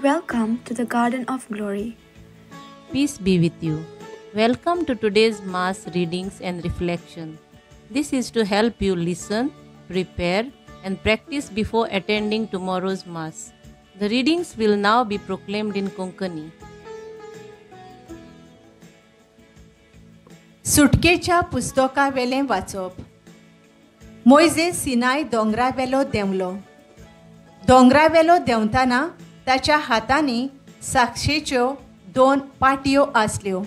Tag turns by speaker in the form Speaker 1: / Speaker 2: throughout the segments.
Speaker 1: Welcome to the Garden of Glory.
Speaker 2: Peace be with you. Welcome to today's Mass readings and reflection. This is to help you listen, prepare, and practice before attending tomorrow's Mass. The readings will now be proclaimed in Konkani.
Speaker 3: सुटकेच्या पुस्तकावेलें वाचप. मोयजेस सिनाय दोंगरावेलो देंवलो. दोंगरावेलो देंवतना ताच्या हातांनी साक्षेच्यो दोन पाटयो आसल्यो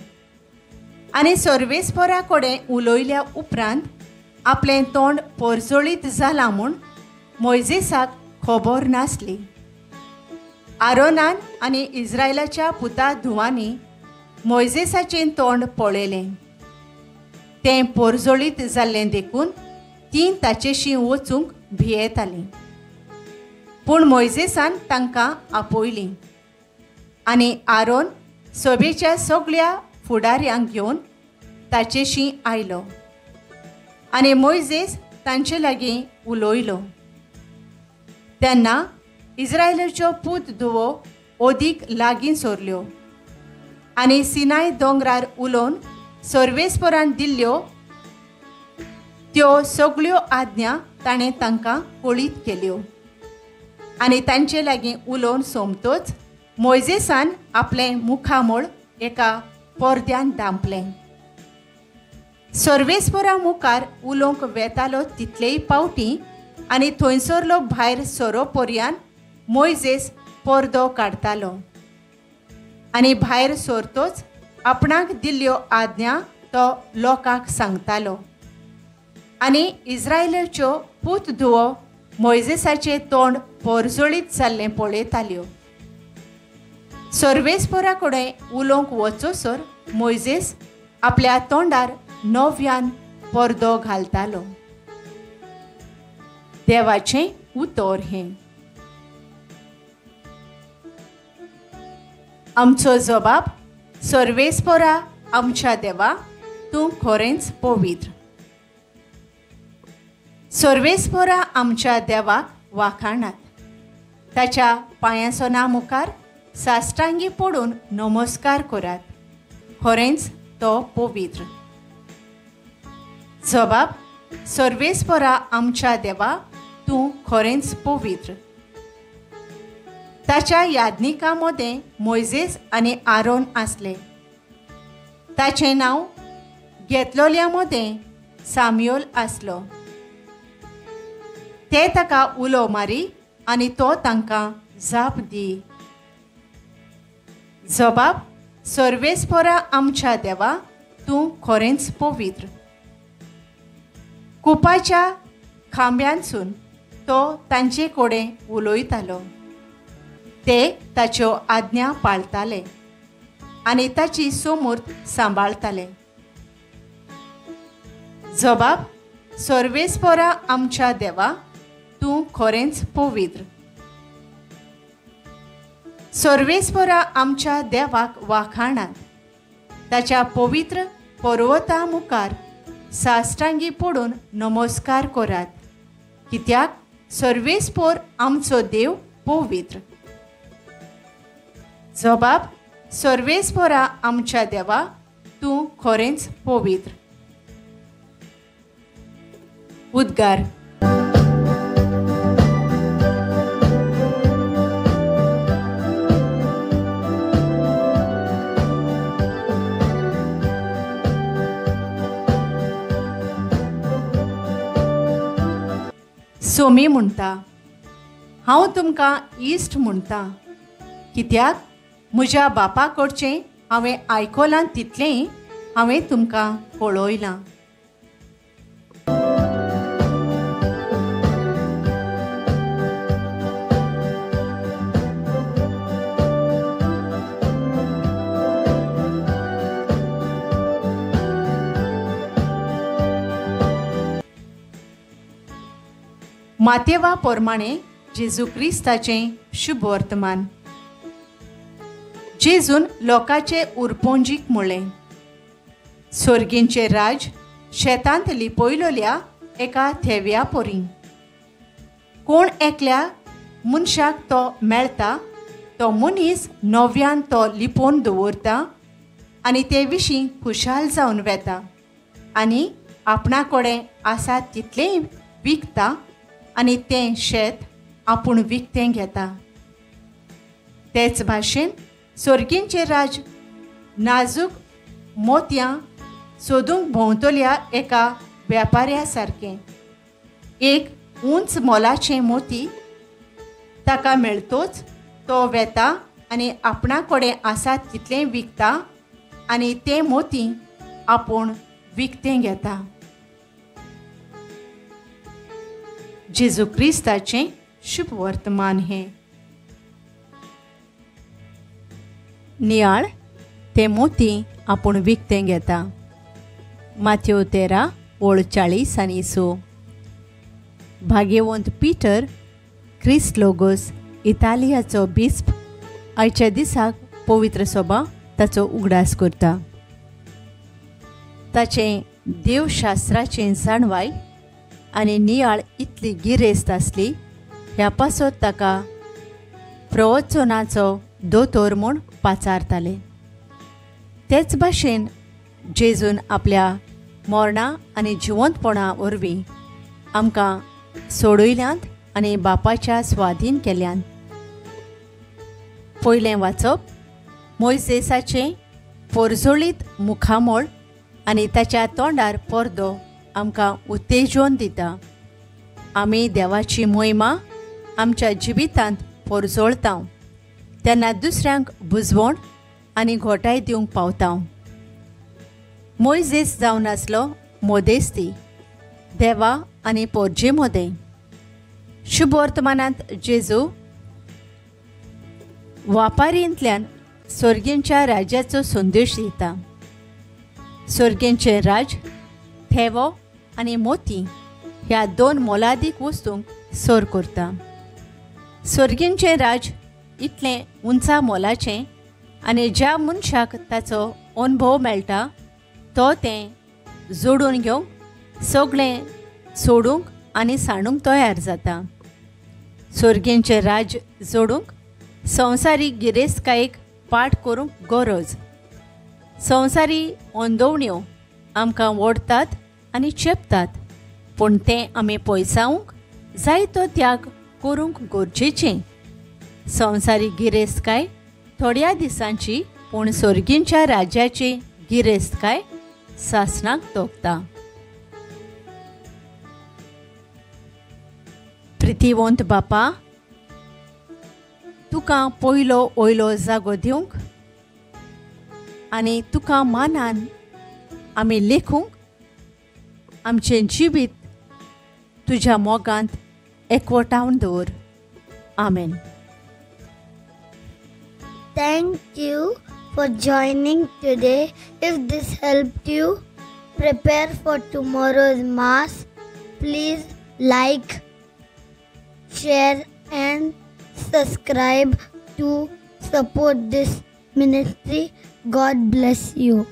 Speaker 3: आनी सर्वेस्परा कडेन उलयल्या उपरांत आपलें तोंड पोरजोळीत जालां म्हूण मोयजेसाक खबर नासली. आरोनान आनी इस्रायलाच्या पुता धुवांनी मोयजेसाचें तोंड पळयलें. तें पोरजोळीत जाल्लें देखून तीं ताचेशी वचूंक भियेतालीं. पूण मोयजेसान तांकां आपयलीं आनी आरोन सभेच्या सगळ्या फुडाऱ्यांक घेवन ताचेशी आयलो आनी मोयजेस तांचे लागीं उलयलो. तेन्ना इस्रायलाच्यो पूत धुवो ओदीक लागीं सरल्यो आनी सिनाय दोंगरार उलोवन सर्वेस्परान दिल्ल्यो त्यो सगळ्यो आज्ञा ताणें तांकां कळीत केल्यो. आनी तांचे लागीं उलोवन सोमतोच मोयजेसान आपलें मुखामळ एका पडद्यान धांपलें. सर्वेस्परा मुखार उलोवंक वेतालो तितलेय पावटी आनी थंयसरलो भायर सरो पर्यान मोयजेस पडदो काडटालो आनी भायर सरतोच आपणाक दिल्ल्यो आज्ञा तो लोकांक सांगतालो. आनी इस्रायलाच्यो पूत धुवो मोयजेसाचें तोंड पोरजोळीत जाल्लें पळयताल्यो. सर्वेस्परा कडेन उलोवंक वचोसर मोयजेस आपल्या तोंडार नव्यान पडदो घालतालो. देवाचें उतर हें. आमचो जबाब: सर्वेस्परा आमच्या देवा, तूं खरेंच पवित्र. सर्वेस्परा आमच्या देवाक वाखाणात, ताच्या पांयासना मुखार साश्टांगी पडून नमस्कार करात, खरेंच तो पवित्र. जबाब: सर्वेस्परा आमच्या देवा, तूं खरेंच पवित्र. ताच्या याज्ञिकां मदें मोयजेस आनी आरोन आसले. ताचें नांव घेतलोल्या मदें साम्योल आसलो. ते ताका उलो मारी आनी तो तांकां जाप दी. जबाब: सर्वेस्परा आमच्या देवा, तूं खरेंच पवित्र. कुपाच्या खांब्यांसून तो तांचे कडेन उलयतालो. ते ताच्यो आज्ञा पाळटाले आनी ताची सोमूर्त सांबाळटाले. जबाब: सर्वेस्परा आमच्या देवा, तूं खरेंच पवित्र. सर्वेस्परा आमच्या देवाक वाखाणात, ताच्या पवित्र पर्वता मुखार साश्टांगी पडून नमस्कार करात, कित्याक सर्वेस्पर आमचो देव पवित्र. जबाब: सर्वेस्परा आमच्या देवा, तूं खरेंच पवित्र. उद्गार. सोमी म्हणटा, हांव तुमकां इश्ट म्हणटा, कित्याक म्हज्या बापा कडचें हांवें आयकलां तितलेंय हांवें तुमकां कळयलां. मातेवा प्रमाणे जेजू क्रिस्ताचें शुभवर्तमान. जेजून लोकांचे उरपोंजीक म्हळें, सोर्गींचें राज शेतांत लिपयलोल्या एका थेव्या परी. कोण एकल्या मनशाक तो मेळटा तो मनीस नव्यान तो लिपोवन दवरता आनी ते विशीं खुशाल जावन वेता आनी आपणा कडेन आसा तितलेंय विकता आनी तें शेत आपूण विकतें घेता. तेच भाशेन सर्गींचें राज नाजूक मोतयां सोदूंक भोंवतल्या एका वेपाऱ्या सारकें. एक उंच मोलाचें मोती ताका मेळतोच तो वेता आनी आपणा कडेन आसा तितलें विकता आनी तें मोती आपूण विकतें घेता. जेजू क्रिस्ताचें शुभ वर्तमान हें. नियाळ तें मोती आपूण विकतें घेता. माथ्यो 13:40 आनी 6. भाग्यवंत पीटर क्रिस्ट लोगोस इतालियाचो बिस्प आयच्या दिसाक पवित्र सोबा ताचो उगडास करता. ताचें देवशास्त्राचें जाणवाय आनी नियाळ इतली गिरेस्त आसली ह्या पासत ताका प्रवचनाचो दोतोर म्हूण पाचारताले. तेच भाशेन जेजून आपल्या मरणा आनी जिवंतपणा वरवीं आमकां सोडयल्यांत आनी बापाच्या स्वाधीन केल्यान. पयलें वाचप मोयजेसाचें पोरजोळीत मुखामळ आनी ताच्या तोंडार परदो आमकां उत्तेजन दिता. आमी देवाची मोहिमा आमच्या जिवितांत पोरजोळता तेन्ना दुसऱ्यांक बुजवण आनी घोटाय दिवंक पावता. मोयजेस जावन आसलो मोदेस्ती देवा आनी पोरजे मोदें. शुभ वर्तमानांत जेजू वापारींतल्यान सर्गींच्या राज्याचो संदेश दिता. सर्गींचें राज थेवो आनी मोती ह्या दोन मोलादीक वस्तूंक सर करता. सर्गींचें राज इतलें उंचा मोलाचें आनी ज्या मनशाक ताचो अनुभव मेळटा तो तें जोडून घेवंक सगळें सोडूंक आनी सांडूंक तयार जाता. सर्गींचें राज जोडूंक संवसारीक गिरेस्तकायेक पाठ करूंक गरज. संवसारी अंदोवण्यो आमकां ओडटात आनी चेपतात, पूण तें आमी पयसावंक जायतो त्याग करूंक गरजेचें. संवसारीक गिरेस्तकाय थोड्या दिसांची, पूण सर्गींच्या राज्याची गिरेस्तकाय सासणाक तोखता. प्रितीवंत बापा, तुका पयलो वयलो जागो दिवंक आनी तुका मानान आमी लेखूंक आमचें जिवीत तुज्या मोगांत एकवटावन दवर. आमेन.
Speaker 4: Thank you for joining today. If this helped you prepare for tomorrow's Mass, please like, share and subscribe to support this ministry. God bless you.